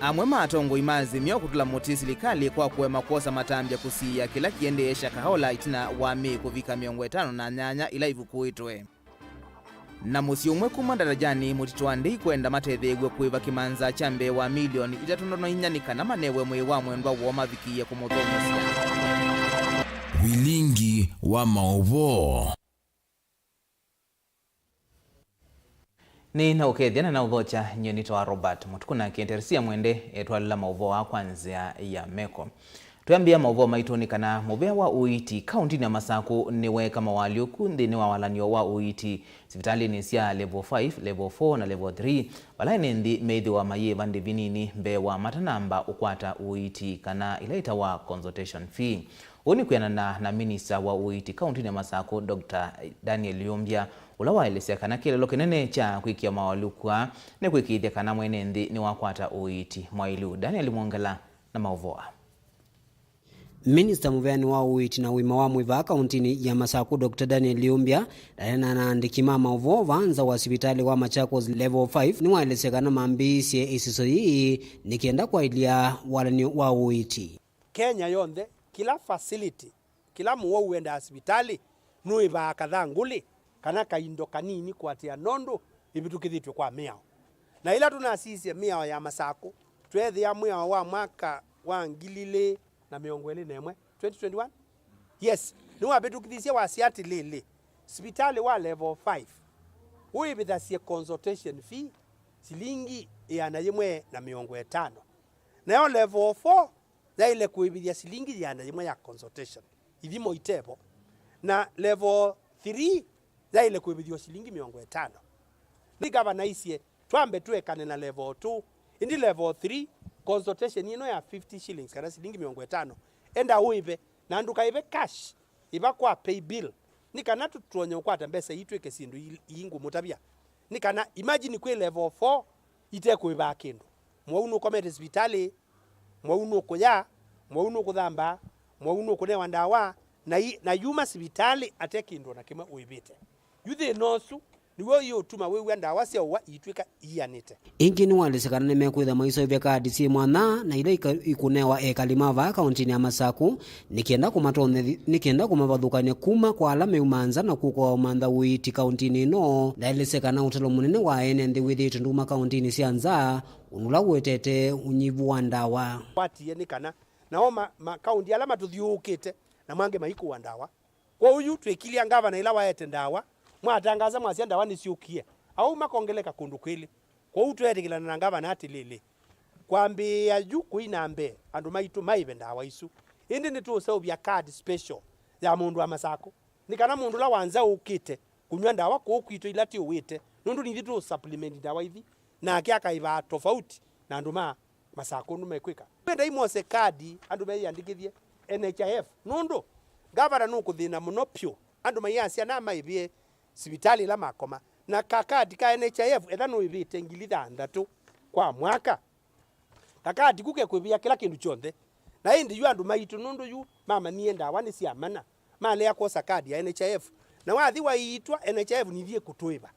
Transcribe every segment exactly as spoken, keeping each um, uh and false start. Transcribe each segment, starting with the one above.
Amwe ma atongoi ma Azimio kũtũla mũtĩ silikalĩ kwa kũema kwosa matambya kũsiĩĩa kĩla kĩendee Shakahola ĩtina wa Mĩĩ kũvika mĩongo ĩtano na nyanya ila ivukũĩtwe. Na mũsyĩ ũmwe kuma Ndarajani, Mũtitũ wa Ndei kwenda matetheew'e kũĩva kĩmanza kya mbee wa milioni itatũ ndono inya nĩ kana manewe mwĩĩ wa mwendwa woo mavikĩie kũmũthũmũsya. Vilingi wa maũvoo. Nĩ na ũkethya na na ũthokya, nyie nĩtawa Robert Mũtuku na kĩenderesia mwende etwalĩla maũvoo aa kwa nzĩa ya meko. Twĩambĩĩa maũvoo maitũ nĩ kana mũvĩa wa ũiiti kaũntinĩ ya Masakũ nĩweeka mawalyũku nthĩnĩ wa walan'yo wa ũiiti sivitalĩnĩ sya level five, level four na level three, vala ene nthĩ meĩthĩwa mayĩva ndĩvi nini mbee wa matanamba ũkwata ũiiti kana ĩla ĩtawa consultation fee. Ũu nĩ kwĩanana na minista wa ũiiti kaũntinĩ ya Masakũ, Doctor Daniel Yumbya, ũla waelesya kana kĩeleelo kĩnene kya kwĩkĩa mawalyũku aa nĩ kwĩkĩĩthya kana mwene nthĩ nĩwakwata ũiiti mwaĩlu. Daniel Mwongela na maũvoo aa. Minista mũveani wa ũiiti na ũima wa mwĩĩ vaa kaũntinĩ ya Masakũ, Doctor Daniel Yumbya, ndaneena na aandĩki ma maũvoo vaa nza wa sivitalĩ wa Machakos Level five nĩwaelesya kana mambĩĩisye ĩsiso yĩĩ nĩ kenda kwaĩlya walan'yo wa ũiiti. Kenya yonthe, kĩla facility, kĩla mũwau wendaa sivitalĩ, nũĩvaa kathangũlĩ kana kaindo kanini kũatĩĩa nũndũ ĩvĩtũkĩthĩtw'e kwa mĩao. Na ĩla tũnasisye mĩao ya Masakũ, tweethĩa mwĩao wa mwaka wa ngili ilĩ na mĩongo ĩlĩ na ĩmwe, twenty twenty-one? Yes, nĩwavĩtũkithisye wasya atĩlĩlĩ, sivitalĩ wa level five ũĩvĩthasye consultation fee silingi ĩana yĩmwe na mĩongo ĩtano, nayo level four yaĩle kũĩvĩthya silingi yĩana yĩmwe ya consultation, ithimo itevo, na level three yaĩle kũĩvĩthya silingi mĩongo ĩtano. Nĩ ngavana aisye, twambe tũekane na level two, ĩndĩ level three, consultation ĩno ya fifty shillings kana silingi mĩongo ĩtano, enda ũĩve, na ndũkaĩve cash, ĩva kwa pay bill, nĩ kana tũtonye ũkwata mbesa ii twĩke syĩndũ ii, ii ngũmũtavya. Nĩ kana imagine kwĩ level four itekũĩvaa kĩndũ. Mwau nũkomete sivitalĩ, mwau nũkũya, mwau nũkũthamba, mwau nũkũnewa ndawa, na, i, na yuma sivitalĩ ate kĩndũ o na kĩmwe ũĩvĩte. Yu thĩna ũsu nĩw'o ũyũtuma wĩw'a ndawa sya ũwa iitw'ĩka iianĩte. Ĩngĩ nĩwaelesya kana nĩmekwĩtha maiseũvya kaadi syĩ mwanya na ila ika-, ikũnewa ekali ma vaa kaũntinĩ ya Masakũ, nĩ kenda kũmatonethi-, nĩ kenda kũmavathũkany'a kuma kwa ala meumaa nza na kũka ũmantha ũiiti kaũntinĩ ĩno. Ndaelesya kana ũtalo mũnene wa ene nthĩ wĩthĩĩtwe nduma kaũntinĩ sya nza, ũndũ ũla ũetete ũnyivu wa ndawa. Kwatie nĩ kana nao ma, ma kaũnti ala matũthyũũkĩte na mangĩ maikũwa ndawa. Kwoou yu twĩkilya ngavana ĩla waete ndawa, mwatangasa mwasya ndawa nĩsyũkie. Au makongeleka kũndũ kwĩlĩ. Kwoou tweetĩkĩlana na ngavana atĩlĩlĩ, kwambĩĩa yu kũi na mbee, andũ maitũ maĩve ndawa isu. Ĩndĩ nĩtũũseũvya card special ya mũndũ wa Masakũ, nĩ kana mũndũ ũla wa nza ũkĩte kũnyw'a ndawa kũũ kwitũ ila tiũwĩte, nũndũ nithyĩ tũũ supplement ndawa ithi, nake akaĩvaa tofauti na andũ ma Masakũ nũmekwĩka. Twendai mose kadi andũ meyĩandĩkĩthye N H I F, nũndũ ngavana nũkũthĩna mũno pyũ andũ maiasya na maĩvĩe sivitalĩ ĩla makoma. Na ka kadi ka N H I F, etha nũĩvĩte ngili thanthatũ kwa mwaka, ka kadi ku kekwĩvĩa kĩla kĩndũ kyonthe. Na ĩndĩ yu andũ maitũ, nũndũ yu mamanyie ndawa nĩ sya mana, malea kwosa kadi ya N H I F. Na wathi waiitwa N H I F nithyĩ kũtũĩva.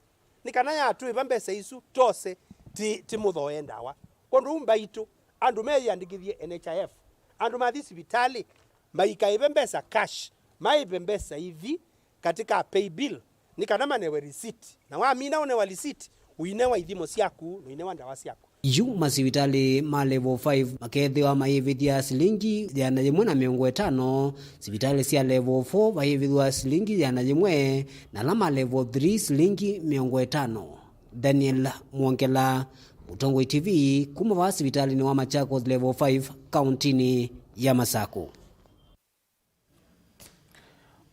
Nĩ kana yatũĩva mbesa isu, tose ti, ti mũthoe ndawa. Kwondũ ũu mbaitũ, andũ meyĩandĩkĩthye N H I F. Andũ mathi sivitalĩ, maikaĩve mbesa cash, maĩve mbesa ithi katika pay bill, nĩ kana manewe receipt. Na wamina ũnewa receipt, ũinewa ithimo syaku, na ũinewa ndawa syaku. Yu masivitalĩ ma level five makeethĩwa mayĩvĩthya silingi yĩana yĩmwe na mĩongo ĩtano, sivitalĩ sya level four vayĩvĩthwa silingi yĩana yĩmwe, na ala ma level three silingi mĩongo ĩtano. Daniel Mwongela, Mũtongoi T V, kuma vaa sivitalĩnĩ wa Machakos Level five, kaũntinĩ ya Masakũ.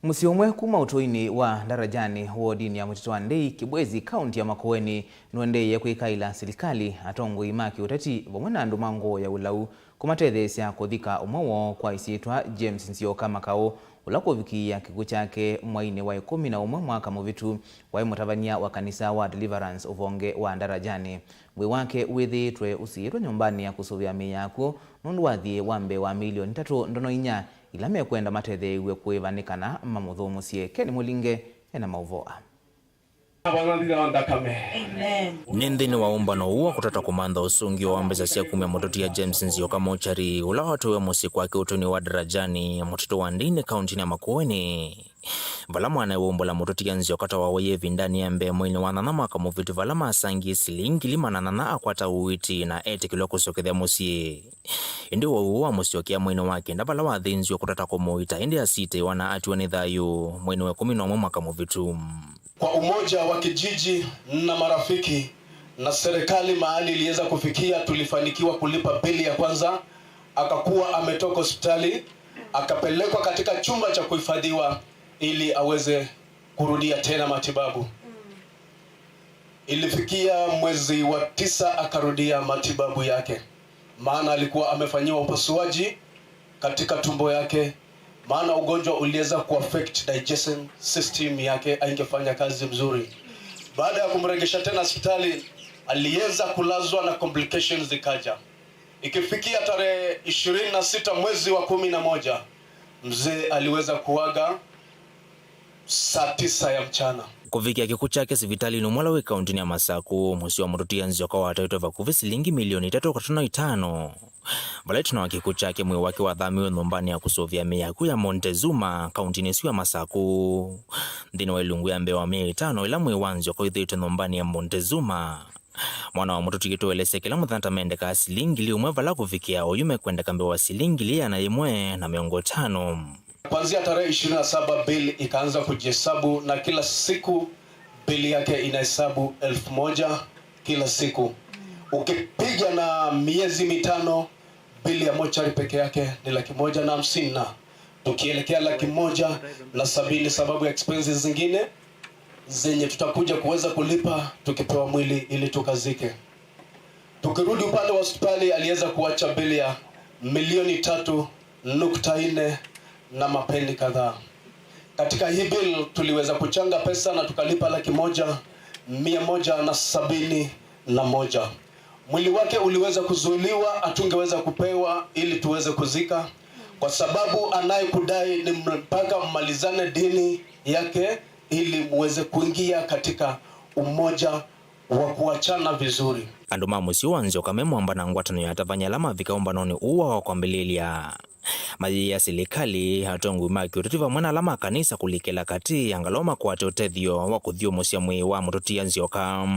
Mũsyĩ ũmwe kuma ũtũinĩ wa Ndarajani, wodinĩ ya Mũtitũ wa Ndei, Kibwezi, kaũnti ya Makueni, nũendeeie kwĩkaĩla silikalĩ, atongoi ma kĩũteti, vamwe na andũ ma ngoo ya ũlau, kũmatetheesya kũthika ũmwe woo kwa ĩsyĩtwa James Nzioka Makau, ũla kũvikĩĩa kĩkw'ũ kyake mweinĩ wa ĩkũmi na ũmwe mwaka mũvĩtu, waĩ mũtavany'a wa kanisa wa Deliverance ũvonge wa Ndarajani. Mwĩĩ wake wĩthĩĩtwe ũsiĩĩtwe nyũmbanĩ ya kũsũvĩa mĩĩ ya akw'ũ nũndũ wa thiĩ wa mbee wa milioni itatũ ndono inya ila mekwenda matetheew'e kũĩva nĩ kana mamũthũmũsye. Ken Mũlinge ena maũvoo aa. Nĩ nthĩnĩ wa ũmbano ũũ wa kũtata kũmantha ũsũngĩo wa mbesa sya kumya mũtũtia James Nzioka mochari, ũla watũiwe mũsyĩ kwake ũtũinĩ wa Darajani, mũtitũ wa Ndini, kauntinĩ ya Makueni, vala mwanae waumbũla mũtũtia Nzioka ta wawaie ĩvindanĩ ya mbee mweinĩ wa nyanya mwaka mũvĩtu, vala masangie silingi ngili maana nyanya akwata ũiiti na etĩkĩlw'a kũsyokethya mũsyĩ. Ĩndĩ ũwau ũũ wamũsyokea mweinĩ wa kenda vala wathĩnziwe kũtata kũmũita, ĩndĩ asiitĩĩwa na atiwa nĩ thayũ mweinĩ wa ĩkũmi na ũmwe mwaka mũvĩtu. Kwa umoja wa kijiji na marafiki na serikali mahali iliweza kufikia, tulifanikiwa kulipa bili ya kwanza. Akakuwa ametoka hospitali, akapelekwa katika chumba cha kuhifadhiwa ili aweze kurudia tena matibabu. Ilifikia mwezi wa tisa akarudia matibabu yake, maana alikuwa amefanyiwa upasuaji katika tumbo yake, maana ugonjwa uliweza kuaffect digestion system yake, haingefanya kazi mzuri. Baada ya kumregesha tena hospitali, aliweza kulazwa na complications zikaja. Ikifikia tarehe ishirini na sita mwezi wa kumi na moja, mzee aliweza kuaga saa tisa ya mchana. Kũvikĩa kĩkw'ũ kyake sivitalĩnĩ ũmwe ũla wĩ kauntinĩ ya Masaku, mũsyĩ wa mũtũtia Nzioka wataĩtwe vakuvĩ silingi milioni itatũ katono itano. Vala ĩtina wa kĩkw'ũ kyake, mwĩĩ wake wathamiwe nyũmbanĩ ya kũsũvĩa mĩĩ ya akw'ũ ya Montezuma, kauntinĩ ĩsu ya Masaku. Nthĩnĩ wa ilungu ya mbee wa myei ĩtano ĩla mwĩĩ wa Nzioka ũithĩĩtwe nyũmbanĩ ya Montezuma, mwana wa mũtũtia ũtũelesya kĩla mũthenya ta mendekaa silingi ngili ĩmwe, vala kũvikĩa oyu mekwendeka mbee wa silingi ngili ĩana yĩmwe na mĩongo ĩtano. Kuanzia tarehe ishirini na saba bill ikaanza kujihesabu, na kila siku bill yake inahesabu elfu moja kila siku. Ukipiga na miezi mitano, bill ya mochari peke yake ni laki moja na hamsini, na tukielekea laki moja na sabini sababu ya expenses zingine zenye tutakuja kuweza kulipa tukipewa mwili ili tukazike. Tukirudi upande wa hospitali, aliweza kuacha bili ya milioni tatu nukta nne na mapeni kadhaa. Katika hii bill tuliweza kuchanga pesa na tukalipa laki moja mia moja na sabini na moja. Mwili wake uliweza kuzuiliwa, hatungeweza kupewa ili tuweze kuzika, kwa sababu anayekudai ni mpaka mmalizane dini yake ili muweze kuingia katika umoja wa kuachana vizuri. Andũ ma mũsyĩ wa Nzioka me mwamba na ngwatanĩo ya atavany'a ala mavika ũmbanonĩ ũũ wa kwambĩlĩlya. Mayĩĩa silikalĩ, atongoi ma kĩũteti vamwe na ala ma kanisa kũlikĩla katĩ angalau makwate ũtethyo wa kũthyũmũsya mwĩĩ wa mũtũtia Nzioka.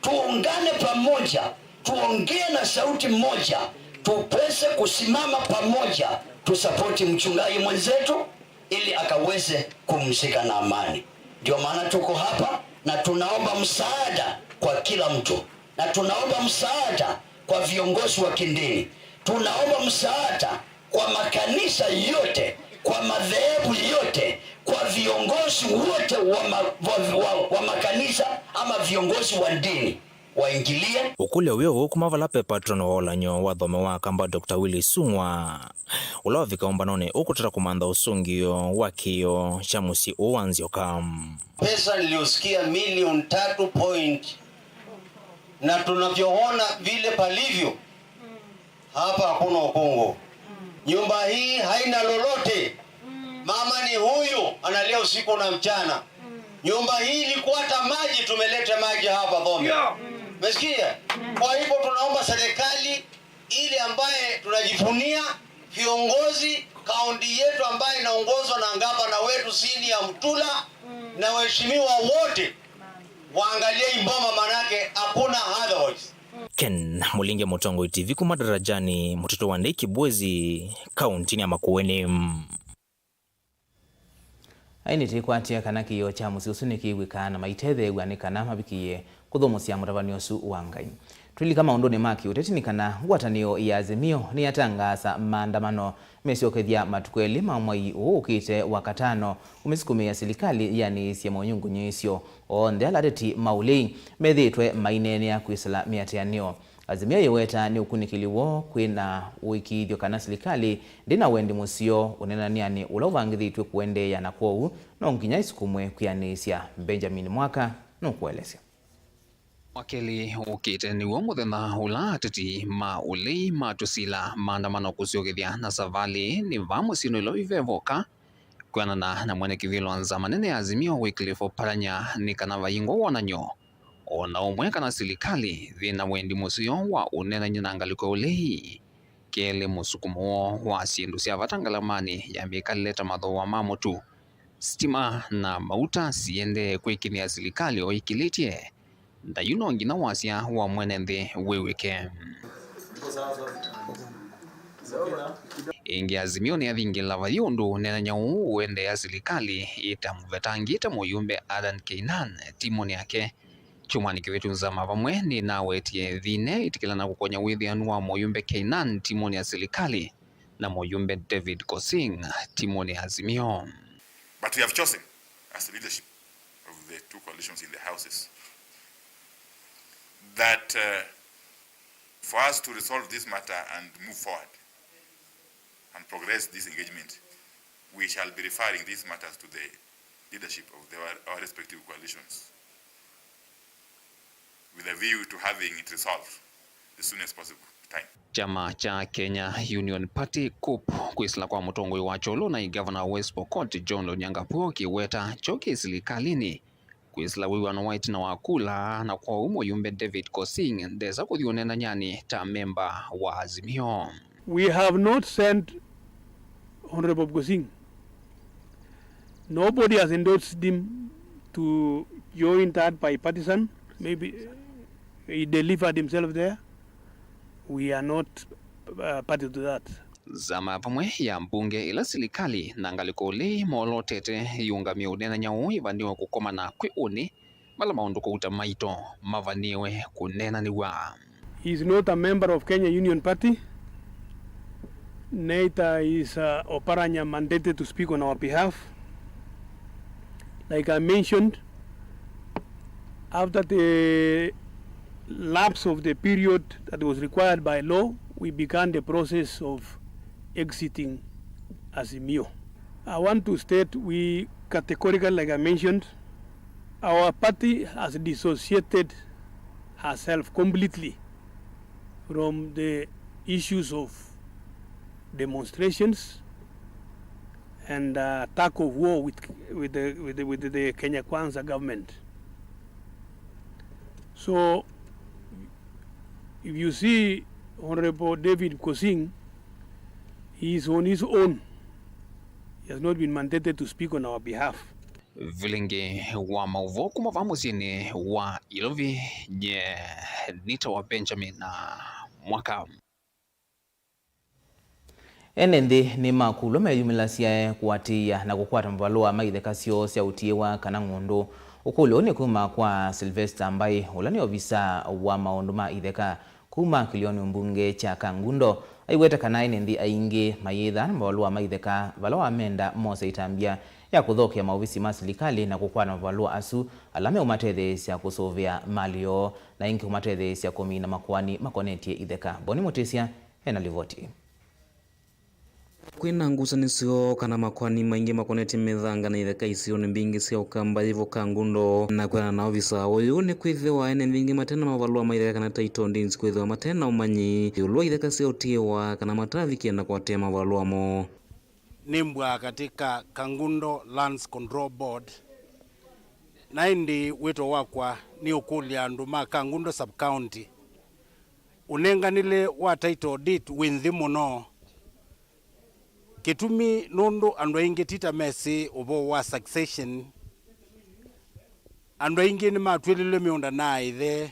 Tuungane pamoja, tuongee na sauti moja, tuweze kusimama pamoja, tusapoti mchungaji mwenzetu ili akaweze kumzika na amani. Ndio maana tuko hapa na tunaomba msaada kwa kila mtu, na tunaomba msaada kwa viongozi wa kidini, tunaomba msaada kwa makanisa yote, kwa madhehebu yote, kwa viongozi wote wa, ma, wa, wa, wa makanisa ama viongozi wa dini waingilie. Ũkũlyo wĩ ũũ kuma vala ve patron wa ũlanyo wa thome wa Akamba, Doctor Willy Sung'wa, ũla wavika ũmbanonĩ ũkũtata kũmantha ũsũngĩo wa kĩĩo kya mũsyĩ ũũ wa Nzioka. Pesa niliyosikia milioni tatu point, na tunavyoona vile palivyo, hapa hakuna ukungu. Nyumba hii haina lolote. Mama ni huyu analia usiku na mchana. Nyumba hii ilikuwa hata maji, tumeleta maji hapa Bombe. Umesikia? Kwa hivyo tunaomba serikali ile ambaye tunajivunia, viongozi, kaunti yetu ambayo inaongozwa na gavana wetu Cecilia Mutula na waheshimiwa wote waangalie hii boma, manake hakuna otherwise. Ken Mũlinge, Mũtongoi T V kuma Darajani, mũtitũ wa Ndei Kibwezi, kauntinĩ ya Makueni. Aĩ nĩtĩkwatya kana kĩĩo kya mũsyĩ ũsu nĩkĩw'ĩkaa na maitetheew'a nĩ kana mavikĩĩe kũthũmũsya mũtavany'o ũsu wa Ngai. Twĩlika maũndũnĩ ma kĩũteti nĩ kana ngwatanĩo ya Azimio nĩyatangaasa maandamano mesyokethya matukũ elĩ ma mwai ũũ ũkĩte wa katano kũmĩsukumĩĩa silikalĩ yĩanĩĩsye monyungunyĩĩsyo onthe ala ateti ma ũlei methĩĩtwe maineenea kwĩsĩla mĩatĩanĩo. Azimio yĩweta nĩ ũkunĩkĩli woo kwĩ na ũĩkĩĩthyo kana silikalĩ ndĩ na wendi mũseo ũneenanĩanĩ ũla ũvangĩthĩtw'e kũendeea, na kwoou no nginya ĩsukumwe kwĩanĩĩsya. Benjamin Mwaka nũkũelesya. Wa kelĩ ũkĩte nĩw'o mũthenya ũla ateti ma ũlei matũsila maandamano kũsyokethya na savalĩ nĩ vaa mũsyĩnĩ ũla wĩ Vevoka, Kwĩanana na mwene kĩvĩlo wa nzama nene ya Azimio, Wycliffe Oparanya, nĩ kana vaingwe wonany'o o na ũmwe kana silikalĩ yĩ na wendi mũseo wa ũneenany'a na ngalĩko ya ũlei. Kelĩ, mũsukumo woo wa syĩndũ sya vata ngalamanĩ ya mĩkalĩle ta mathooa ma mũtu, sitima na mauta siendee kwĩkĩthĩa silikalĩ o ĩkĩlĩtye. Na yu no nginya wasya wa mwene nthĩ wĩw'ĩke. Ĩngĩ, Azimio nĩyavingĩla vathi ũndũ ũneenany'a ũũ ũendeea silikalĩ ĩta mũvetangĩte mũyumbe Adan Keynan timũnĩ yake. Kyumwanĩ kĩvĩtu, nzama vamwe nĩnawetie thĩna ĩtĩkĩlana kũkony'a wĩthĩanu wa mũyumbe Keynan timũnĩ ya silikalĩ na mũyumbe David Kosing timũnĩ ya Azimio. But we have chosen, as the leadership of the two coalitions in the houses, that, uh, for us to resolve this matter and move forward and progress this engagement, we shall be referring these matters to the leadership of the, our respective coalitions with a view to having it resolved as soon as possible time. Kyama kya Kenya Union Party, kup, kwĩsĩla kwa mũtongoi wa kyolo na ĩ gavana wa West Pokot, John Lonyangapuo, kĩweta kyo kĩ silikalĩnĩ kwĩsĩla wĩw'ano wa ĩtina wa kula, na kwoou mũyumbe David Kosing ndesa kũthi ũneenanyanĩ ta memba wa Azimio. We have not sent Honorable Kosing. Nobody has endorsed him to join that bipartisan. Maybe he delivered himself there. We are not, uh, party to that. Nzama vamwe ya mbunge ĩla silikalĩ na ngalĩko ũlei molotete yĩũngamĩe ũneenany'a ũũ ĩvanĩwe kũkomana kwĩ ũnĩ vala maũndũ kũuta maito mavanĩwe kũneenanĩw'a. He is not a member of Kenya Union Party, neither is, uh, Oparanya mandated to speak on our behalf. Like I mentioned, after the lapse of the period that was required by law, we began the process of exiting Azimio. I want to state we categorically, like I mentioned, our party has dissociated herself completely from the issues of demonstrations and, uh, tug of war with, with the, with the, with the Kenya Kwanza government. So, if you see Honorable David Kosing, he is on his own. He has not been mandated to speak on our behalf. Vilingĩ wa maũvoo kuma vaa mũsyĩnĩ wa Ilovi, nye nĩtawa Benjamin Mwaka. Ene nthĩ nĩmakũlw'a meyumĩlasyae kũatĩĩa na kũkwata mavalũa ma itheka syoo sya ũtiĩwa kana ng'ũndũ. Ũkũlyo ũũ nĩ kuma kwa Sylvester Mbai, ũla nĩ ovisa wa maũndũ ma itheka kuma kĩlĩonĩ mbunge kya Kangundo. Aiweta kana ene nthĩ aingĩ mayĩthaa na mavalũa ma itheka vala wamenda mose ĩtambya ya kũthokea maovisi ma silikalĩ na kũkwata mavalũa asu ala meũmatetheesya kũsũvĩa malĩ yoo na ĩngĩ kũmatetheesya kũmina makoani makonetye itheka. Boni Mũtĩsya ena livoti. Kwĩna ngusanĩsyo kana makoani maingĩ makonetye mĩthanga na itheka isionĩ mbingĩ sya Ũkamba yĩvo Kangundo, na kwĩana na ovisa ũyũ nĩ kwĩthĩwa ene nthĩ ingĩ mate na mavalũa ma itheka kana title deeds kwĩthĩwa mate na ũmanyi ĩũlũ wa itheka sya ũtiĩwa kana matavikĩe na kũatĩĩa mavalũa moo. Nĩ mbua katika Kangundo Lands Control Board, na ĩndĩ wĩto wakwa nĩ ũkũlya andũ ma Kangundo Sub-County, ũnenganĩle wa title deed wĩ nthĩ mũno. Kĩtumi nũndũ andũ aingĩ ti ta mesĩ ũvoo wa succession. Andũ aingĩ nĩmatw'ĩlĩlwe mĩũnda na aaĩthe,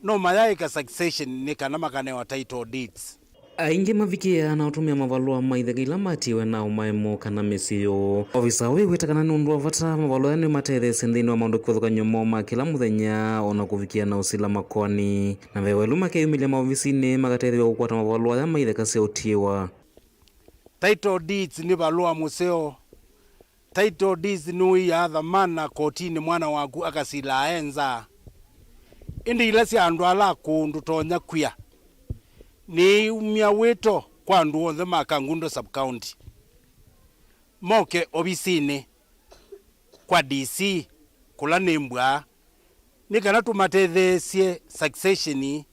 no mayaĩka succession nĩ kana makanewa title deeds. Aingĩ mavikĩaa na ũtũmĩa mavalũa ma itheka ila matiwe na ũmaemo kana mĩsyĩ yoo. Ovisa ũyũ wĩweta kana nĩ ũndũ wa vata mavalũa aya nĩmatetheesye nthĩnĩ wa maũndũ kĩvathũkany'o moo ma kĩla mũthenya, o na kũvikĩa na ũsila makoani. Na ve welu makeyumĩlya maovisinĩ makatetheew'a kũkwata mavalũa aya ma itheka sya ũtiĩwa. Title deeds nĩ valũa mũseo. Title deeds nũiaa thamana kotinĩ mwana waku akasilaa e nza. Ĩndĩ ila sya andũ ala akũũ ndũtonya kwia. Nĩumya wĩto kwa andũ onthe ma Kangundo Sub-County moke ovisinĩ kwa D C kũla nĩ mbua, nĩ kana tũmatetheesye succession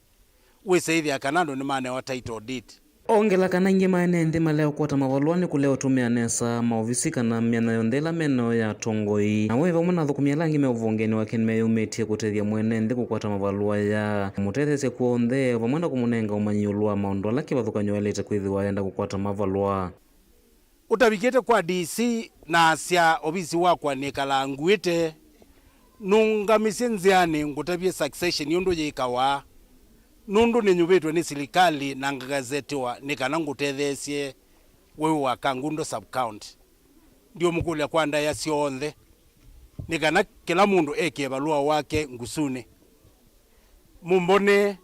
wĩsaĩthĩa kana andũ nĩmanewa title deed. Ongela kana aingĩ ma ene nthĩ malea ũkwata mavalũa nĩ kũlea ũtũmĩa nesa maovisi kana myanya yonthe ĩla menayo ya atongoi. Na we vamwe na athũkũmi ala angĩ me ũvongenĩ wake nĩmeyũmĩtye kũtethya mwene nthĩ kũkwata mavalũa aya, kũmũtetheesya kw'onthe, vamwe na kũmũnenga ũmanyi ĩũlũ wa maũndũ ala kĩvathũkany'o aĩlĩte kwĩthĩwa ayenda kũkwata mavalũa. Ũtavikĩte kwa D C na asya, ovisi wakwa nĩkalaa nguĩte, nũngamisye nzĩanĩ ngũtavye succession ũndũ yĩkawa, nũndũ nĩnyuvĩtwe nĩ silikalĩ na ngagazetiwa nĩ kana ngũtetheesye weũ wa Kangundo Sub County. Ndiũmũkũlya kwa ndaĩa syonthe, nĩ kana kĩla mũndũ ekĩe valũa wake ngusunĩ. Mũmbone,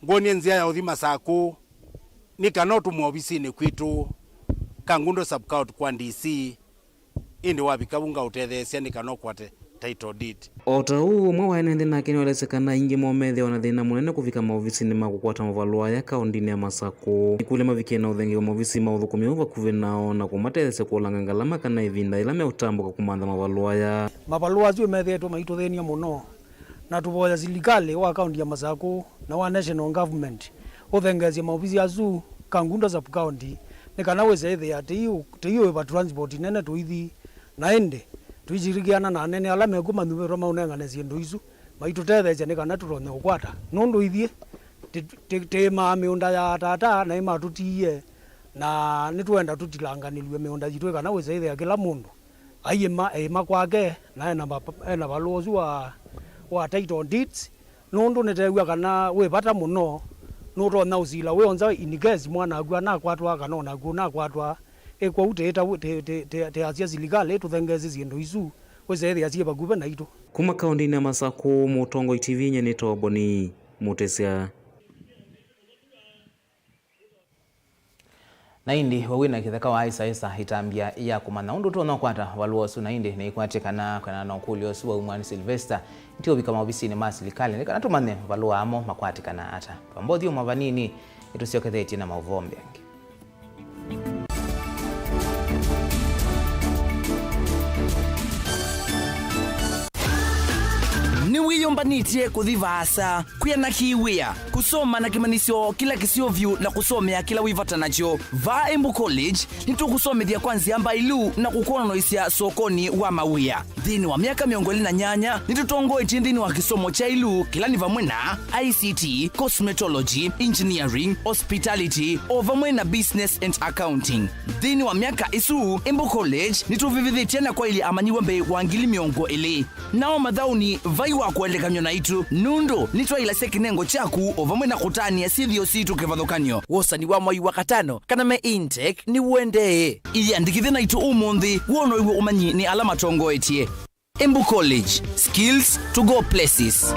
ngwonie nzĩa ya ũthi Masakũ, nĩ kana ũtũmwe ovisinĩ kwitũ, Kangundo Sub County kwa D C, ĩndĩ wavika vu ngaũtetheesya nĩ kana ũkwate title deed. O ta ũu, ũmwe wa ene nthĩ nake nĩwaelesya kana aingĩ moo methĩawa na thĩna mũnene kũvika maovisinĩ ma kũkwata mavalũa aya kaũndĩnĩ ya Masakũ. Nĩkũlya mavikie na ũthengeeo maovisi ma ũthũkũmi ũũ vakuvĩ nao na kũmatetheesya kũolanga ngalama kana ĩvinda yĩla meũtambũka kũmantha mavalũa aya. Mavalũa asu methĩĩtwe maitũthĩny'a mũno. Na tũvoya silikalĩ wa kaũnti ya Masakũ na wa national government ũthengeesye maovisi asu Kangundo sub county, nĩ kana wĩse ĩthĩa tĩiũĩva transport nene tũithi, na ĩndĩ tũishirikiana na anene ala mekw'o manyuvĩtwe maũnengane syĩndũ isu maitũtetheesya nĩ kana tũtonye ũkwata, nũndũ ithyĩ tĩ- tĩ- tĩĩmaa mĩũnda ya atata na ĩmatũtiie, na nĩtwenda tũtilanganĩlw'e mĩũnda yitũ ĩ kana wĩse ĩthĩa kĩla mũndũ aiyĩma eĩma kwake, na ena va- ena valũa ũsu wa, wa title deeds, nũndũ nĩtew'a kana wĩ vata mũno, nũtonya ũsila wĩ onza in case mwanaku anakwatwa kana onaku ũnakwatwa. Ĩ kwoou tĩĩta wĩ- tĩ- tĩ- tĩ- tĩasya silikalĩ ĩtũthengeesye syĩndũ isu, wĩse ĩthĩa syĩ vakuvĩ naitũ. Kuma kaũndĩnĩ ya Masakũ, Mũtongoi T V nyie nĩtawa Boni Mũtĩsya. Na ĩndĩ we wĩ na kĩtheka wa ĩsaĩsa ĩtambya ya kũmanya ũndũ ũtonya ũkwata valũa ũsu, na ĩndĩ nĩikwatĩkana kwĩanana na ũkũlyo ũsu wa umwani Sylvester, nĩtũũvika maovisinĩ ma silikalĩ nĩ kana tũmanye valũa amo makwatĩkana ata. Twamba ũthyũmũa vanini, nĩtũsyokethetye na maũvoo mbee angĩ. Nĩwĩyũmbanĩtye kũthi vaasa, kwĩana kĩ wĩa, kũsoma na kĩmanyĩsyo kĩla kĩseo vyũ na kũsomea kĩla wĩ vata nakyo? Vaa Embu College, nĩtũkũsomethya kwa nzĩa mbailu na kũkwonanĩsya sokonĩ wa mawĩa. Nthĩnĩ wa myaka mĩongo ĩlĩ na nyanya, nĩtũtongoetye nthĩnĩ wa kĩsomo kya ĩlu, kĩla nĩ vamwe na I C T, cosmetology, engineering, hospitality, o vamwe na business and accounting. Nthĩnĩ wa myaka ĩsu, Embu College nĩtũvĩvĩthĩtye na kwaĩlya amanyĩw'a mbee wa ngili mĩongo ĩlĩ. Nao mathaũni vai wa kũelekanw'a naitũ, nũndũ nĩtwaĩlasya kĩnengo kyaku o vamwe na kũtanĩa syĩthĩo sitũ kĩvathũkany'o. Wosani wa mwai wa katano kana me intake nĩũendee. Ĩyĩandĩkĩthye naitũ ũmũnthĩ, wonow'e ũmanyi nĩ ala matongoetye. Embu College, skills to go places.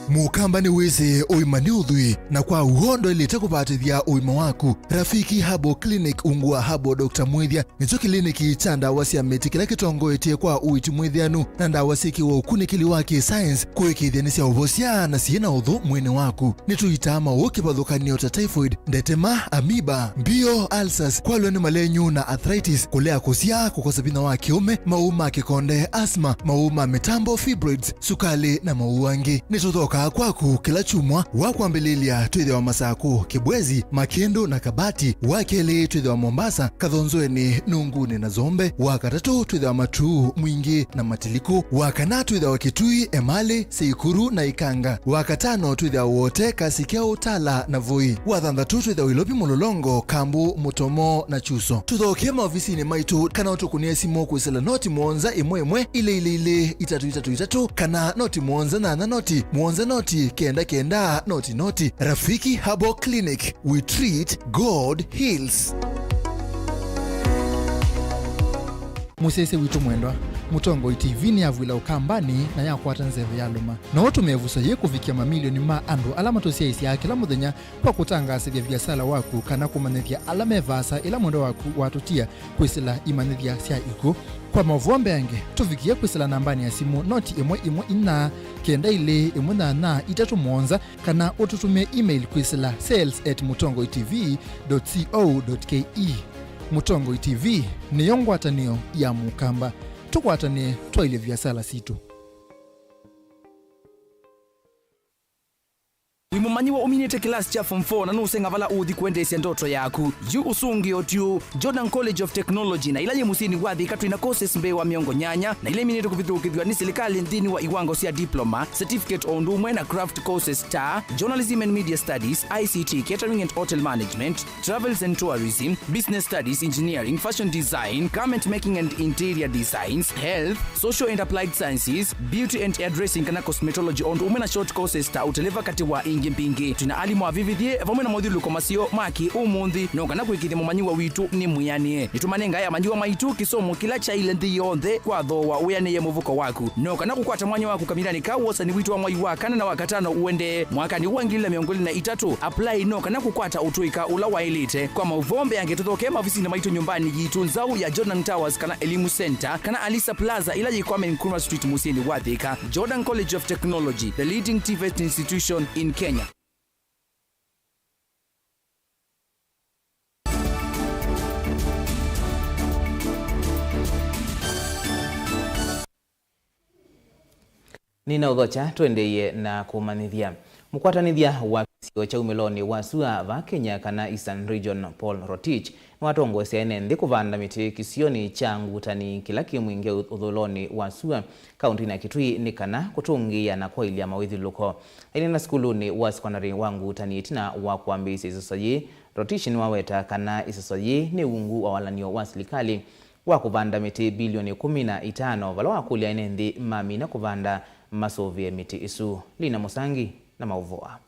Mũkamba nĩwĩsĩ ũima nĩ ũthwii, na kwa w'o ndwaĩlĩte kũvatĩthya ũima waku. Rafiki Herbal Clinic ungu wa Herbal Doctor Mwĩthya nĩkyo kĩliniki kya ndawa sya mĩtĩ kĩla kĩtongoetye kwa ũiiti mwĩthĩanu na ndawa syĩkĩwe ũkunĩkĩli wa kĩ-science kũĩkĩĩthya nĩsyaũvosya na syĩ na ũthũ mwĩĩnĩ waku. Nĩtũitaa maũũ kĩvathũkany'o ta typhoid, ndetema, amoeba, mbio, ulcers, kwalw'a nĩ malenyu na arthritis, kũlea kũsyaa, kũkosa vinya wa kĩũme, maũũ ma kĩkonde, asthma, maũũ ma mĩtambo, fibroids, sukalĩ, na maũũ angĩ. Nĩtũthokaa kwaku kĩla kyumwa. Wa kwambĩlĩlya twĩthĩawa Masakũ, Kĩbwezi, Makĩndũ na Kabati. Wa kelĩ twĩthĩawa Mombasa, Kathonzweni, Nunguni na Zombe. Wa katatũ twĩthĩawa Matuu, Mwingĩ na Matiliku. Wa kana twĩthĩawa Kitui, Emali, Seikuru na Ikanga. Wa katano twĩthĩawa Wote, Kasikeu, Tala na Voi. Wa thanthatũ twĩthĩawa Ilovi, Mũlolongo, Kambu, Mũtomo na Chuso. Tũthokee maovisinĩ maitũ kana ũtũkũnĩe simũ kwĩsĩla noti mũonza ĩmwe ĩmwe ilĩ ilĩ ilĩ itatũ itatũ itatũ kana noti mũonza nyanya noti mũonza noti kenda kenda noti noti. Rafiki Herbal Clinic, we treat, God heals. Mũsyaĩĩsya witũ mwendwa, Mũtongoi T V nĩyavw'ĩla Ũkambanĩ na yakwata nzeve yalũma. No ũtũmĩe ĩvuso yĩĩ kũvikĩa mamilioni ma andũ ala matũsyaĩĩsyaa kĩla mũthenya kwa kũtangaasĩthya viasala waku kana kũmanyĩthya ala me vaasa ĩla mwendwa waku watũtia kwĩsĩla imanyĩthya sya ikw'ũ. Kwa maũvoo mbeange, tũvikĩe kwĩsĩla nambanĩ ya simũ noti ĩmwe ĩmwe inya kenda ilĩ ĩmwe nyanya itatũ mũonza, kana ũtũtũmĩe email kwĩsĩla sales at mũtongoi T V dot co dot K E. Mũtongoi T V nĩyo ngwatanĩo ya Mũkamba. Tũkwatanĩe twaĩlye viasala sitũ. Wĩ mũma Manyĩw'a ũminĩte kĩlasi kya form four na nũũseng'a vala ũũthi kũendeesya ndoto yaku? Yu ũsũngĩo tyu. Jordan College of Technology, na ĩla yĩ mũsyĩnĩ wa Thika, twĩ na courses mbee wa mĩongo nyanya, na ila iminĩtwe kũvithũkĩthw'a nĩ silikalĩ nthĩnĩ wa iwango sya diploma, certificate, o ũndũ ũmwe na craft courses ta Journalism and Media Studies, I C T, Catering and Hotel Management, Travels and Tourism, Business Studies, Engineering, Fashion Design, Garment Making and Interior Designs, Health, Social and Applied Sciences, Beauty and Hairdressing kana Cosmetology, o ũndũ ũmwe na short courses ta ũteleva, katĩ wa ingĩ mbingĩ. Twĩ na alimũ avĩvĩthye vamwe na mothyũlũlũko maseo ma kĩ-ũmũnthĩ, no kana kũĩkĩĩthya mũmanyĩw'a witũ nĩ mwĩanĩe. Nĩtũmanengae amanyĩw'a maitũ kĩsomo kĩla kyaĩle nthĩ yonthe kwa thooa wĩanĩe mũvuko waku. No kana kũkwata mwanya waku kavindanĩ ka wosani witũ wa mwai wa kana na wa katano ũendee mwakanĩ wa ngili ilĩ na mĩongo ĩlĩ na itatũ, apply no kana kũkwata ũtũĩka ũla waĩlĩte. Kwa maũvoo mbeange tũthokee maovisinĩ maitũ nyũmbanĩ yitũ nzaũ ya Jordan Towers kana Elimu Center kana Alisa Plaza ĩla yĩ Kwame Nkrumah Street mũsyĩnĩ wa Thika. Jordan College of Technology, the leading TVET institution in Kenya. Nĩnaũthokya, tũendeeie na kũmanyĩthya. Mũkwatanĩthya wa kĩsio kya umĩlonĩ wa sua va Kenya kana Eastern Region, Paul Rotich, nĩwatongoesya ene nthĩ kũvanda mĩtĩ kĩsionĩ kya Ngutani kĩla kĩ Mwingi ũthũlonĩ wa sua kaũntĩnĩ ya Kitui nĩ kana kũtũngĩĩa na kwaĩlya mawĩthyũlũlũko. Aineena sukulunĩ wa sekondalĩ wa Ngutani ĩtina wa kwambĩĩsya ĩseso yĩĩ, Rotich nĩwaweta kana ĩseso yĩĩ nĩ ungu wa walany'o wa silikalĩ wa kũvanda mĩtĩ bilioni ĩkũmi na itano, vala wakũlya ene nthĩ mamina kũvanda masũvĩe mĩtĩ ĩsu. Lina Mũsangi na maũvoo aa.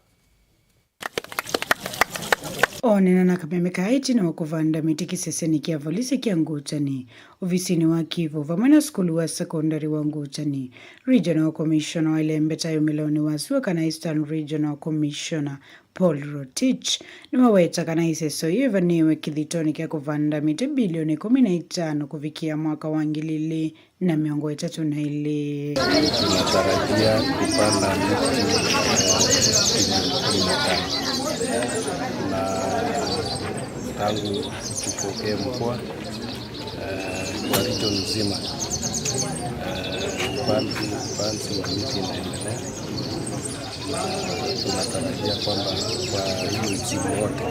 Oneena na kameme kaa ĩtina wa kũvanda mĩtĩ kĩsesenĩ kya volisi kya Ngutani, ovisinĩ wa Kivu, vamwe na sukulu wa sekondalĩ wa Ngutani, Regional Commissioner wa ĩlembeta ya umĩlonĩ wa sua kana Eastern Regional Commissioner, Paul Rotich, nĩwaweta kana ĩseso yĩĩ ĩvanĩĩwe kĩthitonĩ kya kũvanda mĩtĩ bilioni ĩkũmi na itano kũvikĩa mwaka wa ngili ilĩ na mĩongo ĩtatũ na ĩlĩ. Tunatarajia kupanda miti, eh, bilioni kumi na tano. Na tangu tupokee mkoa, eh, kwa region nzima, eh, upanzi, upanzi wa miti inaendelea. Na tunatarajia kwamba kwa hii msimu wote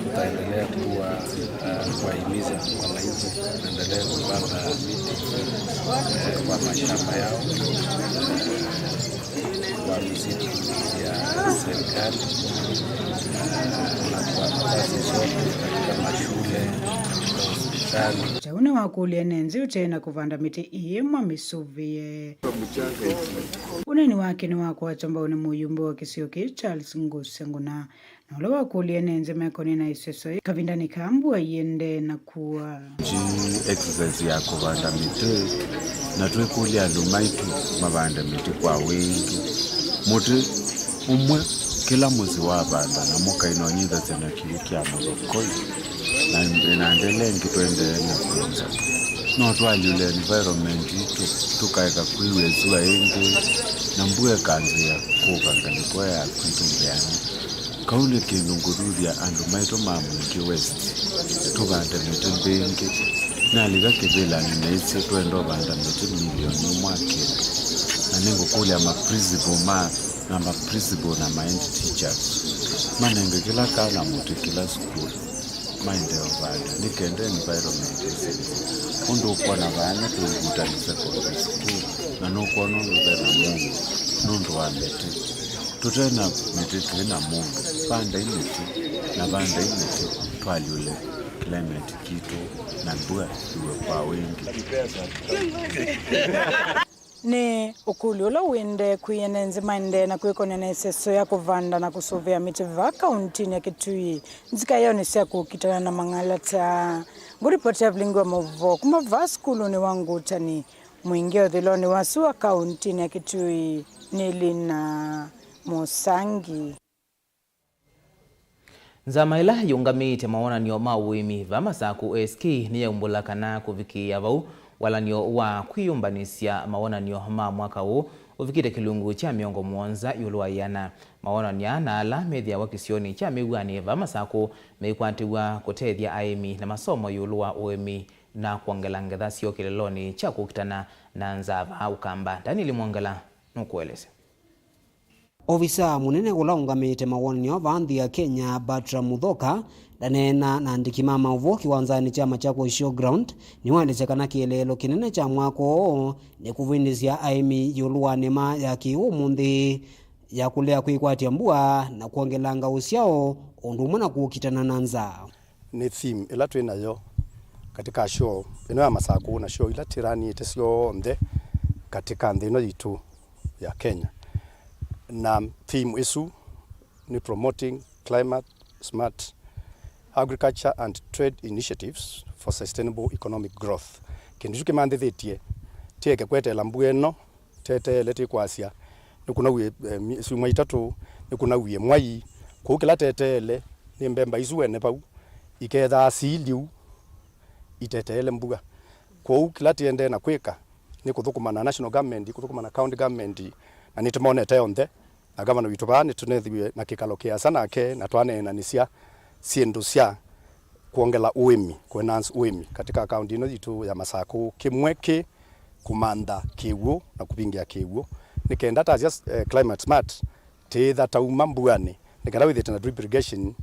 tutaendelea kuwa, uh, kuwahimiza wananchi waendelee kupanda miti, eh, kwa mashamba yao, eh, kwa misitu ya serikali, eh, na kwa nafasi zote katika mashule, hospitali. Kyaũ nĩwakũlya ene nthĩ ũtee na kũvanda mĩtĩ ĩĩ mamĩsũvĩe. Ũneeni wake nĩwakwatwa mbau nĩ mũyumbe wa kĩsio kĩĩ Charles Ngũsengũna, na ũla wakũlya ene nthĩ mekonĩ na ĩseso yĩĩ kavindanĩ kaa mbua iendee na kua. Nji exercise ya kũvanda mĩtĩ, na twĩkũlya andũ maitũ mavande mĩtĩ kwa wĩngĩ. Mũtĩ ũmwe kĩla mũsyĩ wavanda, na mũkainonyithasya na kĩw'ũ kya mũthokoi, na, na ndele ĩngĩ tũendee na kwĩnza. No twalyũle environment yitũ, tũkaeka kwĩw'a ĩsua ĩngĩ, na mbua ĩkanzĩa kũka ngalĩko ya kwitũ mbĩanĩ. Kau nĩ kĩndũ ngũthuthya andũ maitũ ma Mwingi West, tũvande mĩtĩ mbĩngĩ. Nalika kĩvĩlanĩ naisye twenda ũvanda mĩtĩ milioni ĩmwe akĩndũ, na nĩngũkũlya ma principal ma na ma principal na ma head teachers manenge kĩla kana mũtĩ kĩla sukulu, maendee ũvanda nĩ kenda environment ĩsĩ nthĩ. Ũndũ ũkwona vaa nĩ Ngutani Secondary School, na nũkwona ũndũ ve na mũuo nũndũ wa mĩtĩ. Tũte na mĩtĩ twĩ na mũuo. Vandai mĩtĩ, na vandai mĩtĩ twalyũle climate kitũ na mbua iwe kwa wĩngĩ. Nĩ ũkũlyo ũla ũendee kwĩ ene nthĩ maendee na kwĩkonĩa na ĩseso ya kũvanda na kũsũvĩa mĩtĩ vaa kaũntĩnĩ ya Kitui, nzika yaonĩ sya kũkitana na mang'ala ta aa. Ngũripoti ya vilingi wa maũvoo kuma vaa sukulunĩ wa Ngutani Mwingi ũthũĩlonĩ wa sua kaũntĩnĩ ya Kitui nĩ Lina Mũsangi. Nzama ĩla yĩũngamĩĩte mawonany'o ma ũĩmi vaa Masakũ S K nĩyaumbũla kana kũvikĩĩa vau, walany'o wa kwĩyũmbanĩsya mawonany'o ma mwaka ũũ ũvikĩte kĩlungu kya mĩongo mũonza ĩũlũ wa ĩana. Mawonany'o aa na ala methĩawa kĩsionĩ kya Mĩw'anĩ vaa Masakũ meikwatĩw'a kũtethya aĩmi na masomo ĩũlũ wa ũĩmi na kwongela ngetha syoo kĩlelonĩ kya kũkitana na nzaa vaa Ũkamba. Daniel Mwongela nũkũelesya. Ovisaa mũnene ũla ũngamĩte mawonany'o vaa nthĩ ya Kenya, Batra Muthoka, ndaneena na andĩki ma maũvoo kĩwanzanĩ kya Machakos Showground, nĩwaelesya kana kĩeleelo kĩnene kya mwako ũũ nĩ kũvĩndĩsya aĩmi ĩũlũ wa nĩma ya kĩ-ũmũnthĩ ya kũlea kwĩkwatya mbua na kwongelanga ũsyao, o ũndũ ũmwe na kũkitana na nzaa. Nĩ theme ĩla twĩ nayo katika show ĩno ya Masakũ na show ila twĩanĩte syonthe katika nthĩ ĩno yitũ ya Kenya. Na theme ĩsu nĩ promoting climate smart agriculture and trade initiatives for sustainable economic growth. Kĩndũ kĩu kĩmanthĩthĩtye, tieke kweteela mbua ĩno, teteele tĩkwasya nĩkũnawie, eh, mi-, syumwa itatũ, nĩkũnawie mwai. Kwoou kĩla teteele nĩ mbemba isu wene vau ikethaa siliu iteteele mbua. Kwoou kĩla tĩendee na kwĩka nĩ kũthũkũma na national government, kũthũkũma na county government, na nĩtũmonete onthe, na gavana witũ vaa nĩtũnethiwe na kĩkalo kĩasa nake na twaneenanĩsya syĩndũ sya kwongela ũĩmi, kũ-enhance ũĩmi katika kaunti ĩno yitũ ya Masakũ. Kĩmwe kĩ kũmantha kĩw'ũ na kũvingĩa kĩw'ũ, nĩ kenda tasya, eh, climate smart, tĩĩtha tauma mbuanĩ, nĩ kenda wĩthĩte na drip irrigation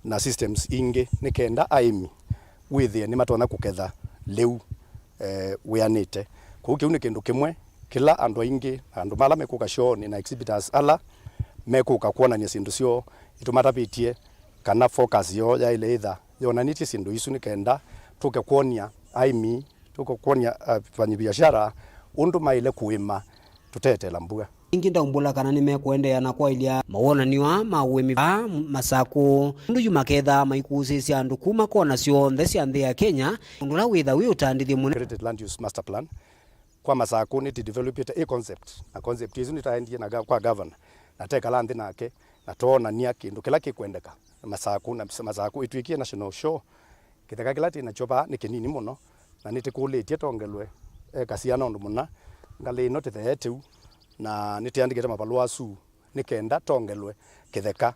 na systems ingĩ, nĩ kenda aĩmi wĩthĩe nĩmatonya kũketha lĩu, eh, wĩanĩte. Kwoou kĩu nĩ kĩndũ kĩmwe kĩla andũ aingĩ, andũ ala mekũka show-nĩ na exhibitors ala mekũka kwonany'a syĩndũ syoo, nĩtũmatavĩtye kana focus yoo yaĩle ĩtha yonanĩtye syĩndũ isu nĩ kenda tũke kwony'a aĩmi, tũke kwony'a afanyi biashara ũndũ maĩle kũĩma tũteteela mbua. Ĩngĩ ndaumbũla kana nĩmekũendeea na kwaĩlya mawonany'o aa ma ũĩmi vaa Masakũ, ũndũ yu makethaa maikuusĩĩsya andũ kuma kona syonthe sya nthĩ ya Kenya, ũndũ ũla wĩtha wĩ ũtandĩthyo mũnene. Integrated Land Use Master Plan kwa Masakũ nĩtĩdevelopĩte ĩ concept, na concept ĩsu nĩtaendie na ga-, kwa governor, na tekala nthĩ nake, na toonany'a kĩndũ kĩla kĩkwendeka Masakũ, na Masakũ ĩtw'ĩkie national show. Kĩtheka kĩla twĩ nakyo vaa nĩ kĩnini mũno, na nĩtĩkũlĩtye tongelwe eka siana ũndũ mũna ngalĩ ĩno tĩthee tĩu, na nĩtĩandĩkĩte mavalũa asu nĩ kenda tongelwe kĩtheka,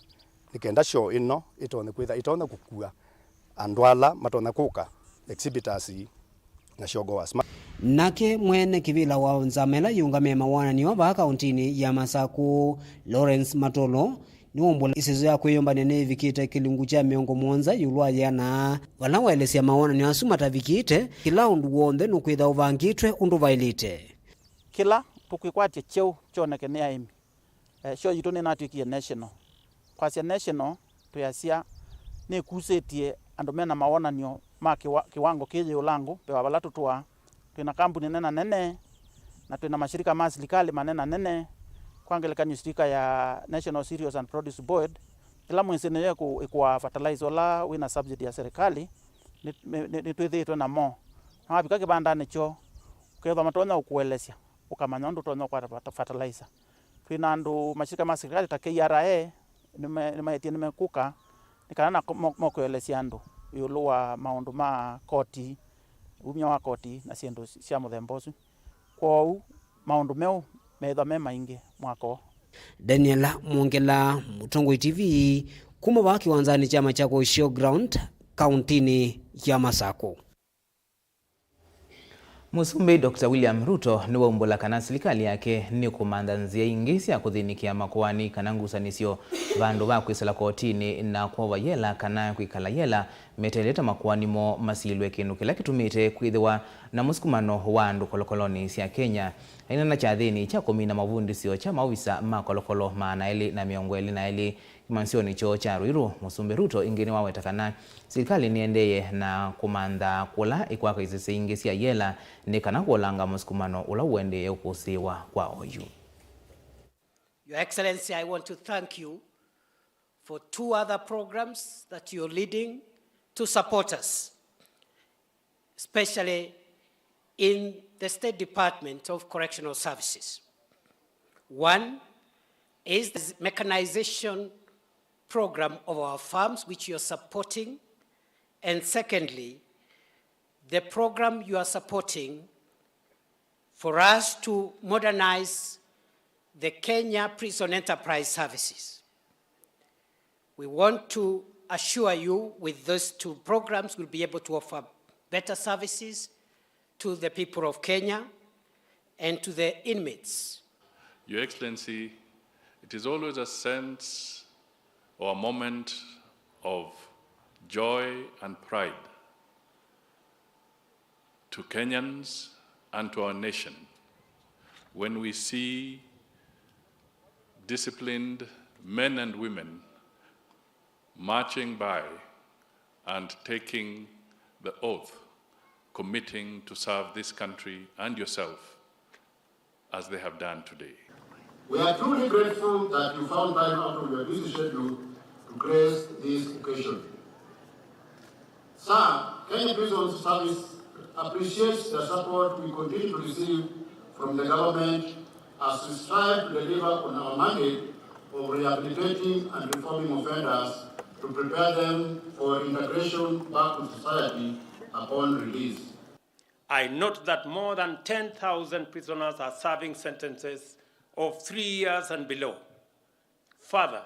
nĩ kenda show ĩno ĩtonye kwĩtha, ĩtonye kũkua andũ ala matonya kũka, exhibitors na show goers. Nake mwene kĩvĩla wa nzama ĩla yĩũngamĩe mawonany'o vaa kaũntinĩ ya Masakũ, Lawrence Matolo, nĩwaumbũla ĩseso ya kwĩyũmbany'a nĩĩvikĩte kĩlungu kya mĩongo mũonza ĩũlũ wa yĩana, vala waelesya mawonany'o asu matavikĩte, kĩla ũndũ w'onthe nũkwĩtha ũvangĩtwe ũndũ vaĩlĩte. Kĩla tũkwĩkwatya kyeũ kyoneke nĩ aĩmi. Eh, show yitũ nĩnatw'ĩkie national. Kwasya national, twĩasya nĩkusĩtye andũ mena mawonany'o ma kĩwa-, kĩwango kĩ yĩũlangũ mbee wa vala tũtũaa. Twĩna kambuni nena nene, na twĩna mashirika ma silikalĩ manena nene, kwa ngelekany'o shirika ya National Cereals and Produce Board, ĩla mwĩsĩ nĩyo ĩkũ-, ĩkũaa fertilizer ũla wĩna subsidy ya serikali, nĩ-, nĩ-, nĩ-, nĩtwĩthĩĩtwe namo. Na wavika kĩvandanĩ kyoo, ũkethwa matonya ũkũelesya, ũkamanya ũndũ ũtonya ũkwata fata-, fertilizer. Twĩ na andũ, mashirika ma sirikali ta K R A, nĩme-, nĩmaetie nĩmekũka nĩ kana na mo-, mokwelesya andũ ĩũlũ wa maũndũ ma koti, umya wa koti na syĩndũ sya mũthemba ũsu. Kwoou maũndũ meũ meĩthwa me maingĩ mwaka ũũ. Daniela Mwongela, Mũtongoi T V, kuma vaa kĩwanzanĩ kya Machakos Showground, kaũntinĩ ya Masakũ. Mũsumbĩ Doctor William Ruto nĩwaumbũla kana silikalĩ yake nĩkũmantha nzĩa ingĩ sya kũthĩnĩkĩa makoani kana ngusanĩsyo vandũ va kwĩsĩla kotinĩ na kwova yela kana kwĩkala yela meteelete makoani moo masilwe, kĩndũ kĩla kĩtumĩte kwĩthĩwa na mũsukumano wa andũ kolokolonĩ sya Kenya. Aineena kyathĩnĩ kya kũmina mavundĩsyo kya maovisa ma kolokolo maana elĩ na mĩongo ĩlĩ na elĩ, kĩmanyĩsyonĩ kyoo kya Ruiru, Mũsumbĩ Ruto ĩngĩ nĩwaweta kana silikalĩ nĩendeeye na kũmantha kũla ĩkwaka isese ingĩ sya yela nĩ kana kũolanga mũsukumano ũla ũendee ũkũsĩĩwa kwa oyu. Your Excellency, I want to thank you for two other programs that you're leading to support us, especially in the State Department of Correctional Services. One is the mechanization program of our farms, which you're supporting. And secondly, the program you are supporting for us to modernize the Kenya Prison Enterprise Services. We want to assure you with those two programs, we'll be able to offer better services to the people of Kenya and to the inmates. Your Excellency, It is always a sense or a moment of joy and pride to Kenyans and to our nation when we see disciplined men and women marching by and taking the oath, committing to serve this country and yourself as they have done today. We are truly grateful that you found time out of your busy schedule to grace this occasion. Sir, Kenya Prison Service appreciates the support we continue to receive from the government as we strive to deliver on our mandate of rehabilitating and reforming offenders to prepare them for integration back to society upon release. I note that more than ten thousand prisoners are serving sentences of three years and below. Further,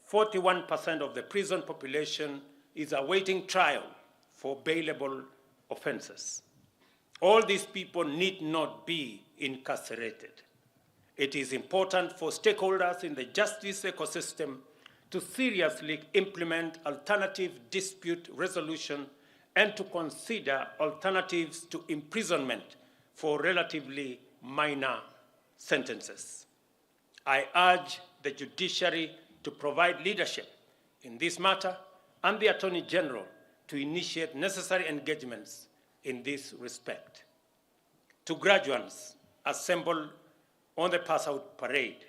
forty-one percent of the prison population is awaiting trial for bailable offenses. All these people need not be incarcerated. It is important for stakeholders in the justice ecosystem to seriously implement alternative dispute resolution and to consider alternatives to imprisonment for relatively minor sentences. I urge the judiciary to provide leadership in this matter and the Attorney General to initiate necessary engagements in this respect. To graduates assembled on the pass out parade,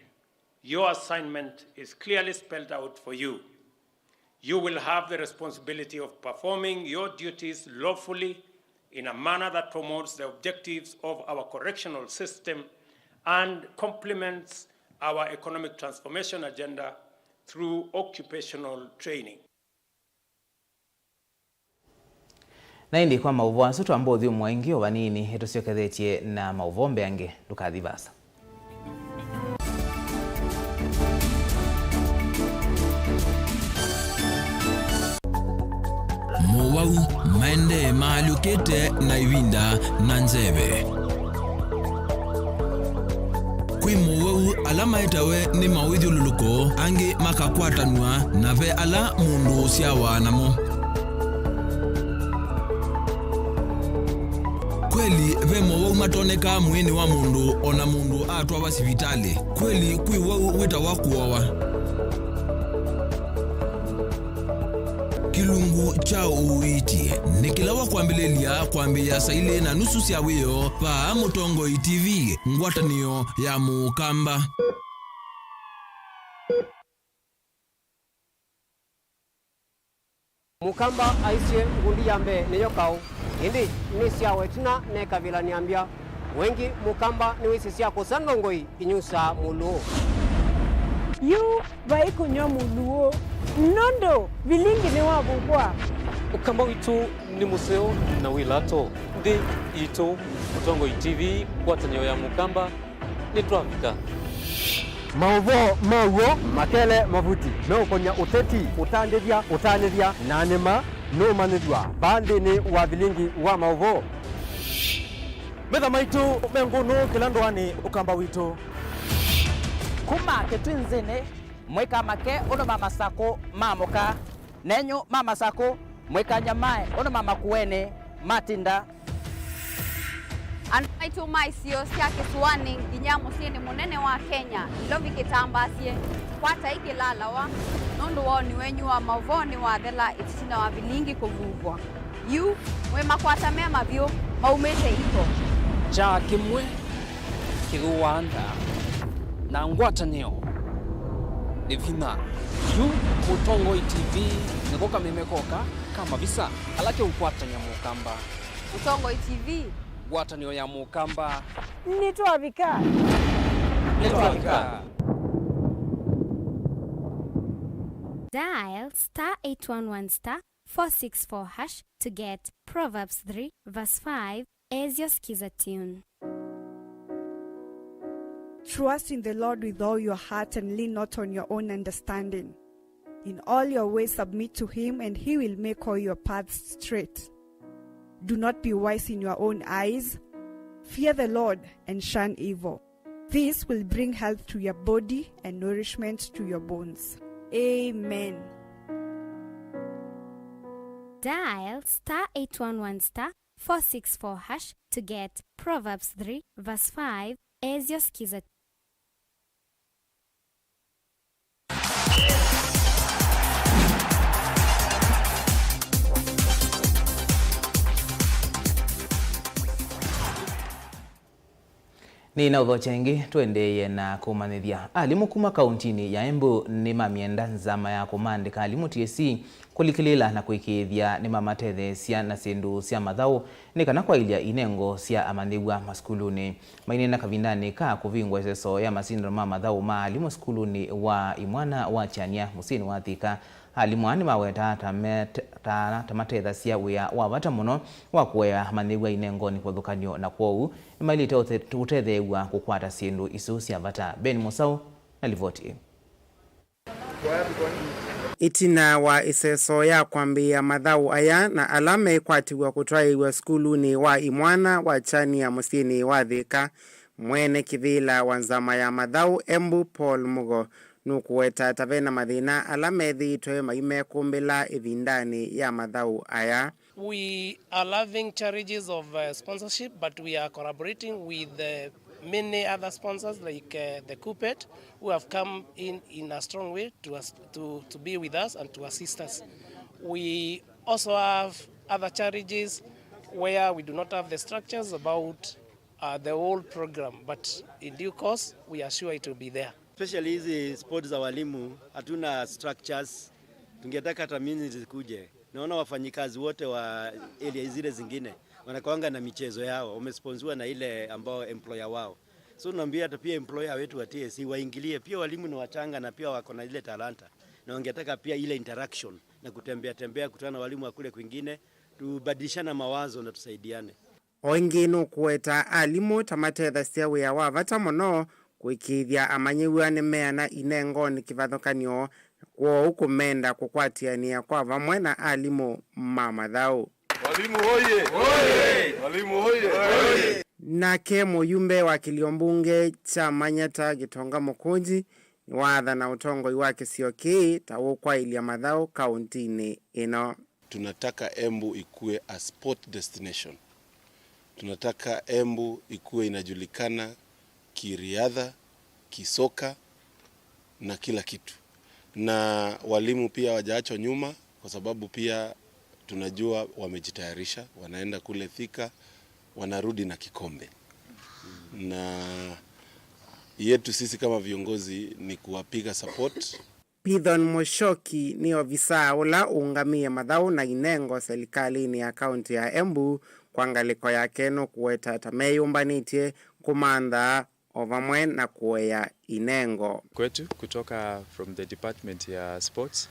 your assignment is clearly spelled out for you. You will have the responsibility of performing your duties lawfully in a manner that promotes the objectives of our correctional system and complements our economic transformation agenda through occupational training. Na ĩndĩ kwa maũvoo asu twamba ũthyũmũa ĩngĩ o vanini, ĩtũsyokethetye na maũvoo mbeange, ndũkathi vaasa. Mowau maendee maalyũkĩte na ĩvinda na nzeve. Kwĩ mowau ala maetawe nĩ maũithyũlũlũko, angĩ makakwatanw'a, na ve ala mũndũ ũsyawa namo. Kweli, ve mowau matonekaa mwĩĩnĩ wa mũndũ o na mũndũ atwawa sivitalĩ. Kweli, kwĩ wau wĩtawa kũowa. Kĩlungu kya ũiiti nĩ kĩla wa kwambĩlĩlya kwambĩĩa saa ilĩ na nusu sya wĩoo vaa Mũtongoi T V, ngwatanĩo ya Mũkamba. Mũkamba aisye, ngundi ya mbee nĩyo kaũ, ĩndĩ nĩsyawa ĩtina nekavilany'a mbya. Wengĩ Mũkamba nĩwĩsĩ sya kũsa ndongoi inyusaa mũlũũ. Yu vai kũnyw'a mũlũũ, nũndũ vilingi nĩwavukwa. Ũkamba witũ nĩ mũseo na wĩ lato. Nthĩ yitũ, Mũtongoi T V, ngwatanĩo ya Mũkamba, nĩtwavika. Maũvoo ma w'o makele mavuti meũkony'a ũteti, ũtandĩthya, ũtanĩthya, na nĩ ma nũũmanyĩthw'a vaa nthĩnĩ wa vilingi wa maũvoo. Metha maitũ me ngũnũ kĩla ndũanĩ Ũkamba witũ. Kuma Kĩtwinzĩnĩ, mũikamake ũndũ ma masakũ ma mũka. Nenyu ma masakũ, mũikanyamae ũndũ ma makuenĩ matinda. Andũ maitũ ma isio sya kĩsũanĩ nginya mũsyĩnĩ mũnene wa Kenya, Nairobi kĩtambaasye, kwatai kĩlalawa, nũndũ woni wenyu wa maũvoo nĩwathela ĩtina wa vilingi kũvuvwa. Yu, mwĩ makwata me mavyũ, maumĩte iko. Kyaa kĩmwe kĩthũaa nda, na ngwatanĩo nĩ vinya. Yu Mũtongoi T V nĩko kameme koka ka mavisa ala keũkwatany'a Mũkamba. Mũtongoi T V. Ngwatanĩo ya Mũkamba. Nĩtwavika. Nĩtwavika. Dial star eight one one star four six four hash to get Proverbs three verse five as your Skiza tune. Trust in the Lord with all your heart and lean not on your own understanding. In all your ways submit to him, and he will make all your paths straight. Do not be wise in your own eyes. Fear the Lord and shun evil. This will bring health to your body and nourishment to your bones. Amen. Dial star eight one one star four six four hash to get Proverbs three verse five as your Skiza. Nĩ na ũthokya ĩngĩ, tũendeeye na kũmanyĩthya. Alimũ kuma kauntinĩ ya Embu nĩmamyenda nzama ya kũmaandĩka alimũ T S C kũlikĩlĩĩla na kũĩkĩĩthya nĩmamatetheesya na syĩndũ sya mathaũ nĩ kana kwaĩlya inengo sya amanyĩw'a masukulunĩ. Maineena kavindanĩ ka kũvingwa ĩseso ya masindano ma mathaũ ma alimũ sukulunĩ wa imwana wa Kyania mũsyĩnĩ wa Thika, alimũ aa nĩmawetaa ta met-, ta, ta matethasya wĩa wa vata mũno wa kũea amanyĩw'a inengonĩ kĩvathũkany'o, na kwoou nĩmaĩlĩte ũte-, ũtetheew'a kũkwata syĩndũ isu sya vata. Ben Mũsaũ na livoti ĩĩ. Ĩtina wa ĩseso ya kwambĩĩa mathaũ aya na ala mekwatĩw'a kũtwaĩĩw'a sukulunĩ wa imwana wa Kyania mũsyĩnĩ wa Thika, mwene kĩvĩla wa nzama ya mathaũ Embu Paul Mugo nũkũweta ta ve na mathĩna ala methĩĩtwe maimekũmbĩla ĩvindanĩ ya mathaũ aya. We are loving challenges of, uh, sponsorship, but we are collaborating with, uh, many other sponsors like, uh, the KUPPET, who have come in, in a strong way to us, to, to be with us and to assist us. We also have other challenges where we do not have the structures about, uh, the whole program, but in due course, we are sure it will be there. Especially hizi sports za walimu, hatuna structures. Tungetaka hata mini zikuje. Naona wafanyikazi wote wa area zile zingine wanakuanga na michezo yao, wamesponsiwa na ile ambao employer wao. So naambia hata pia employer wetu wa T S C waingilie, pia walimu ni wachanga na pia wako na ile talanta. Na wangetaka pia ile interaction na kutembea tembea, kutana na walimu wa kule kwingine, tubadilishana mawazo na tusaidiane. O ĩngĩ nũkũweta alimũ ta matethasya wĩa wa vata mũno kũĩkĩĩthya amanyĩw'a nĩmeana inengonĩ kĩvathũkany'o, na kwoou kũmenda kũkwatĩanĩa kwa vamwe na alimũ ma mathaũ. Walimu hoye! Hoye! Walimu hoye! Hoye! Nake mũyumbe wa kĩlio mbunge kya Manyata Gitonga Mũkũnji nĩwaathana ũtongoi wa kĩsio kĩĩ ta ũkwaĩlya mathaũ kaũntinĩ ĩno. Tunataka Embu ikue a sport destination. Tunataka Embu ikue inajulikana kiriadha, kisoka na kila kitu. Na walimu pia hawajaachwa nyuma, kwa sababu pia tunajua wamejitayarisha, wanaenda kule Thika, wanarudi na kikombe. Na yetu sisi kama viongozi ni kuwapiga support. Pithon Mũchoki nĩ ovisaa ũla ũũngamĩe mathaũ na inengo selikalĩnĩ ya kaũntĩ ya Embu kwa ngalĩko yake nũkũweta ta meyũmbanĩtye kũmantha o vamwe na kũea inengo. Kwetu kutoka from the department ya sports,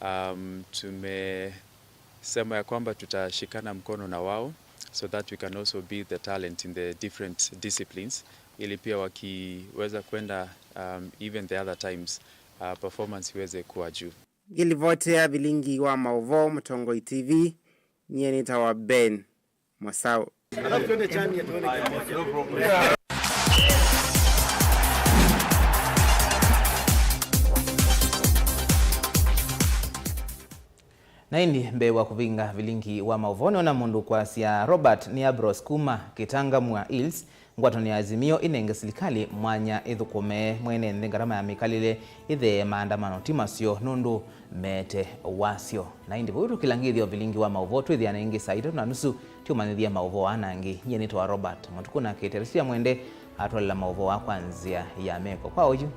um, tumesema ya kwamba tutashikana mkono na wao so that we can also build the talent in the different disciplines, ili pia wakiweza kwenda, um, even the other times, uh, performance iweze kuwa juu. Ngĩlivotea vilingi wa maũvoo Mũtongoi T V, nyie nĩtawa Ben Mũsaũ. Alafu twende Chania tuone. Na ĩndĩ mbee wa kũvinga vilingi wa maũvoo, nĩona mũndũ kwasya Robert nĩ Abros kuma Kĩtangamwa Hills, ngwatanĩo ya Azimio ĩnenge silikalĩ mwanya ĩthũkũme mwene nthĩ ngarama ya mĩkalĩle ĩthee maandamano ti maseo nũndũ mete wasyo. Na ĩndĩ vau tũkĩlangĩthya vilingi wa maũvoo, twĩthĩana ĩngĩ saa itatũ na nusu, tũmanyĩthya maũvoo aa na angĩ. Nyie nĩtawa Robert Matukũ, na Kĩteresya Mwende atwalela maũvoo aa kwa nzĩa ya meko. Kwa oyu,